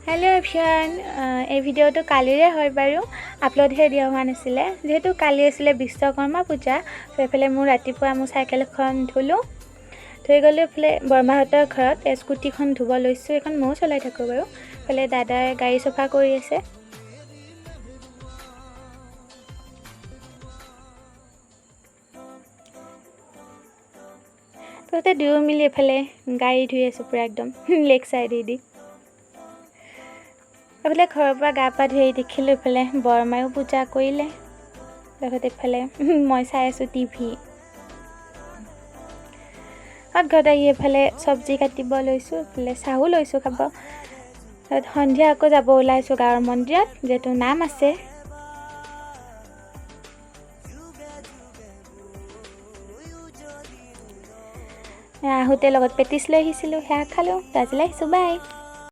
Hello' everyone, এই ভিডিঅ'টো কালিৰে হয় বাৰু, আপলোডহে দিয়া হোৱা নাছিলে। যিহেতু কালি আছিলে বিশ্বকৰ্মা পূজা, ত' এইফালে মোৰ ৰাতিপুৱা মোৰ চাইকেলখন ধুলোঁ, ধুই গ'লোঁ এইফালে বৰমাহঁতৰ ঘৰত স্কুটিখন ধুব লৈছোঁ। এইখন ময়ো চলাই থাকোঁ বাৰু। এইফালে দাদাই গাড়ী চফা কৰি আছে। তহঁতে দুয়ো মিলি এইফালে গাড়ী ধুই আছোঁ পূৰা একদম লেক চাইডেদি। এইফালে ঘৰৰ পৰা গা পা ধুই দেখিলোঁ এইফালে বৰমায়ো পূজা কৰিলে। তাৰপিছত এইফালে মই চাই আছোঁ টিভি। ঘৰত আহি এইফালে চব্জি কাটিব লৈছোঁ, এইফালে চাহো লৈছোঁ খাব। তাৰপিছত সন্ধিয়া আকৌ যাব ওলাইছোঁ গাঁৱৰ মন্দিৰত, যিহেতু নাম আছে। আহোঁতে লগত পেটিছ লৈ আহিছিলোঁ, সেয়া খালোঁ। আজিলৈ আহিছোঁ, বাই।